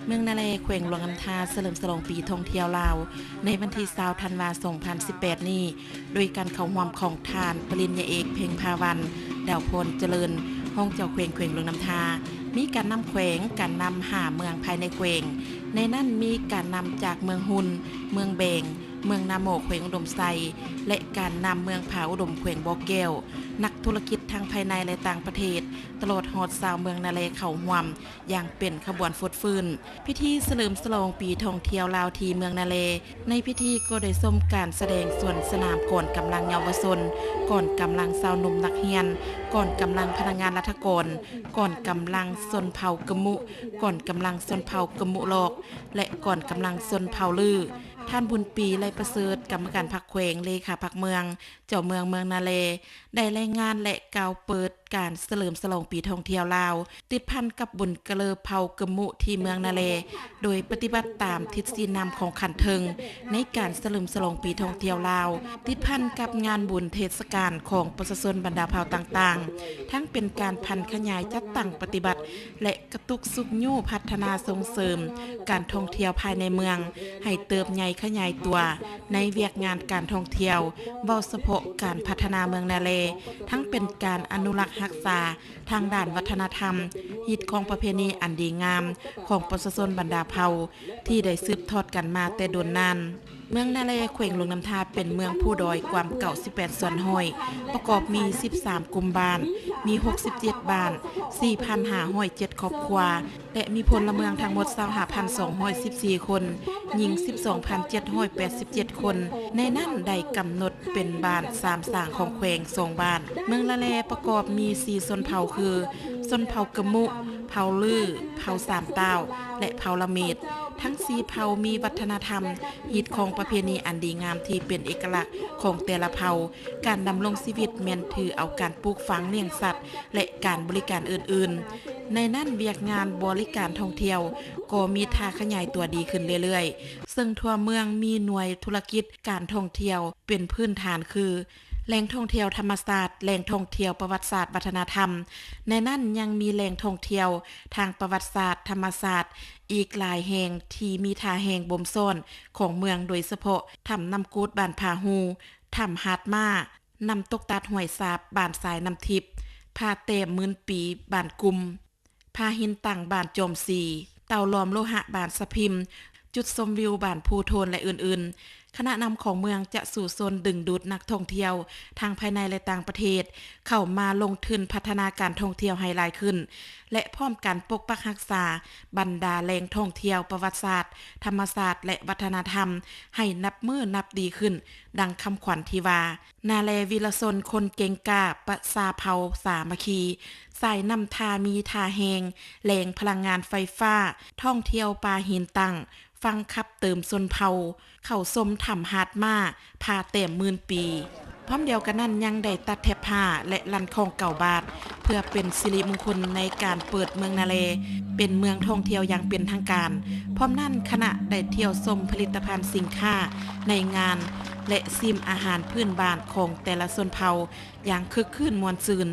ເມືອງນາແລ ແຂວງຫຼວງນ້ຳທາ ສະເຫຼີມສະຫຼອງປີທ່ອງທ່ຽວລາວ ໃນວັນທີຊາວ ທັນວາ ສອງພັນສິບແປດນີ້ ໂດຍການເຂົ້າຮ່ວມຂອງທ່ານປະລິນຍາເອກ ເພັງພາວັນ ດາວພອນຈະເລີນ ຮອງເຈົ້າແຂວງແຂວງຫຼວງນ້ຳທາ, ມີການນຳແຂວງ, ການນຳຫ້າເມືອງພາຍໃນແຂວງ, ໃນນັ້ນມີການນຳຈາກເມືອງຮຸນ, ເມືອງແບງ, ເມືອງນາໝໍ ແຂວງອຸດົມໄຊ ແລະ ການນຳເມືອງຜາອຸດົມ ແຂວງບໍ່ແກ້ວ, ນັກທຸລະກິດທັງພາຍໃນ ແລະ ຕ່າງປະເທດ, ຕະຫຼອດຮອດຊາວເມືອງນາແລເຂົ້າຮ່ວມ ຢ່າງເປັນຂະບວນຟົດຟື້ນ. ພິທີສະເຫຼີມສະຫຼອງປີທ່ອງທ່ຽວລາວທີ່ເມືອງນາແລ. ໃນພິທີກໍໄດ້ຊົມການສະແດງສວນສະໜາມກອນກຳລັງເຍົາວະຊົນ, ກອນກຳລັງຊາວໜຸ່ມນັກຮຽນ, ກອນກຳລັງພະນັກງານລັດຖະກອນ, ກອນກຳລັງຊົນເຜົ່າກຶມມຸ, ກອນກຳລັງຊົນເຜົ່າກຶມມຸລອກ ແລະ ກອນກຳລັງຊົນເຜົ່າລື. ທ່ານ ບຸນປີ ໄລປະເສີດ ກຳມະການພັກແຂວງ, ເລຂາພັກເມືອງ, ເຈົ້າເມືອງເມືອງນາແລ ໄດ້ລາຍງານ ແລະ ກ່າວເປີດການສະເຫຼີມສະຫຼອງປີທ່ອງທ່ຽວລາວ ຕິດພັນກັບບຸນກະເລີເຜົ່າກຶມມຸທີ່ເມືອງນາແລ ໂດຍປະຕິບັດຕາມທິດຊີ້ນຳຂອງຂັ້ນເທິງ ໃນການສະເຫຼີມສະຫຼອງປີທ່ອງທ່ຽວລາວ ຕິດພັນກັບງານບຸນເທດສະການຂອງປະຊາຊົນບັນດາເຜົ່າຕ່າງໆ, ທັງເປັນການຜັນຂະຫຍາຍຈັດຕັ້ງປະຕິບັດ ແລະ ກະຕຸກຊຸກຍູ້ພັດທະນາສົ່ງເສີມການທ່ອງທ່ຽວພາຍໃນເມືອງ ໃຫ້ເຕີບໃຫຍ່ຂະຫຍາຍຕົວໃນວຽກງານການທ່ອງທ່ຽວ, ເວົ້າສະເພາະການພັດທະນາເມືອງນາແລ ທັງເປັນການອະນຸລັກຮັກສາທາງດ້ານວັດທະນະທຳ, ຮີດຄອງປະເພນີອັນດີງາມຂອງປະຊາຊົນບັນດາເຜົ່າ ທີ່ໄດ້ສືບທອດກັນມາແຕ່ດົນນານ. ເມືອງນາແລ ແຂວງຫຼວງນ້ຳທາ ເປັນເມືອງພູດອຍກວ້າງເກົ້າສິບແປດສ່ວນຮ້ອຍ ປະກອບມີສິບສາມກຸ່ມບ້ານ, ມີຫົກສິບເຈັດບ້ານ, ສີ່ພັນຫ້າຮ້ອຍເຈັດຄອບຄົວ ແລະ ມີພົນລະເມືອງທັງໝົດຊາວຫ້າພັນສອງຮ້ອຍສິບສີ່ຄົນ, ຍິງສິບສອງພັນເຈັດຮ້ອຍແປດສິບເຈັດຄົນ, ໃນນັ້ນໄດ້ກຳນົດເປັນບ້ານສາມສ້າງຂອງແຂວງສອງບ້ານ. ເມືອງນາແລປະກອບມີສີ່ຊົນເຜົ່າຄື ຊົນເຜົ່າກຶມມຸ, ເຜົ່າລື, ເຜົ່າສາມຕ່າວ ແລະ ເຜົ່າລະເມດ. ທັງສີ່ເຜົ່າມີວັດທະນະທຳ, ຮີດຄອງປະເພນີອັນດີງາມທີ່ເປັນເອກະລັກຂອງແຕ່ລະເຜົ່າ. ການດຳລົງຊີວິດແມ່ນຖືເອົາການປູກຝັງ, ລ້ຽງສັດ ແລະ ການບໍລິການອື່ນໆ. ໃນນັ້ນວຽກງານບໍລິການທ່ອງທ່ຽວກໍມີທ່າຂະຫຍາຍຕົວດີຂຶ້ນເລື້ອຍໆ, ເຊິ່ງທົ່ວເມືອງມີໜ່ວຍທຸລະກິດການທ່ອງທ່ຽວເປັນພື້ນຖານຄື ແຫຼ່ງທ່ອງທ່ຽວທຳມະຊາດ, ແຫຼ່ງທ່ອງທ່ຽວປະຫວັດສາດວັດທະນະທຳ. ໃນນັ້ນຍັງມີແຫຼ່ງທ່ອງທ່ຽວທາງປະຫວັດສາດ, ທຳມະຊາດ ອີກຫຼາຍແຫ່ງທີ່ມີທ່າແຮງບົ່ມຊ້ອນຂອງເມືອງ, ໂດຍສະເພາະຖ້ຳນ້ຳກູດບ້ານຜາຫູ, ຖ້ຳຫາດມ້າ, ນ້ຳຕົກຕາດຫ້ວຍສາບ ບ້ານສາຍນ້ຳທິບ, ຜາແຕ້ມໝື່ນປີ ບ້ານກຸ່ມ, ຜາຫີນຕັ້ງ ບ້ານຈອມສີ, ເຕົາຫຼອມໂລຫະ ບ້ານສະພິມ, ຈຸດຊົມວິວ ບ້ານພູໂທນ ແລະ ອື່ນໆ. ຄະນະນຳຂອງເມືອງຈະສູ້ຊົນດຶງດູດນັກທ່ອງທ່ຽວທັງພາຍໃນ ແລະ ຕ່າງປະເທດ ເຂົ້າມາລົງທຶນພັດທະນາການທ່ອງທ່ຽວໃຫ້ຫຼາຍຂຶ້ນ ແລະ ພ້ອມກັນປົກປັກຮັກສາບັນດາແຫຼ່ງທ່ອງທ່ຽວປະຫວັດສາດ, ທຳມະຊາດ ແລະ ວັດທະນະທຳໃຫ້ນັບມື້ນັບດີຂຶ້ນ, ດັ່ງຄຳຂວັນທີ່ວ່າ ນາແລວີລະຊົນຄົນເກັ່ງກ້າ, ປະຊາເຜົ່າສາມັກຄີ, ສາຍນ້ຳທາມີທ່າແຮງ, ແຫຼ່ງພະລັງງານໄຟຟ້າ, ທ່ອງທ່ຽວປ່າຫີນຕັ້ງ, ຟັງຂັບເຕີມຊົນເຜົ່າ, ເຂົ້າຊົມຖ້ຳຫາດມ້າ, ຜາແຕ້ມໝື່ນປີ. ພ້ອມດຽວກັນນັ້ນຍັງໄດ້ຕັດແຖບຜ້າ ແລະ ລັນຄ້ອງເກົ້າບາດ ເພື່ອເປັນສິລິມຸງຄຸນໃນການເປີດເມືອງນາແລເປັນເມືອງທ່ອງທ່ຽວຢ່າງເປັນທາງການ. ພ້ອມນັ້ນຄະນະໄດ້ທ່ຽວຊົມຜະລິດຕະພັນສິນຄ້າໃນງານ ແລະ ຊິມອາຫານພື້ນບ້ານຂອງແຕ່ລະຊົນເຜົ່າຢ່າງຄຶກຄື້ນມ່ວນຊື່ນ.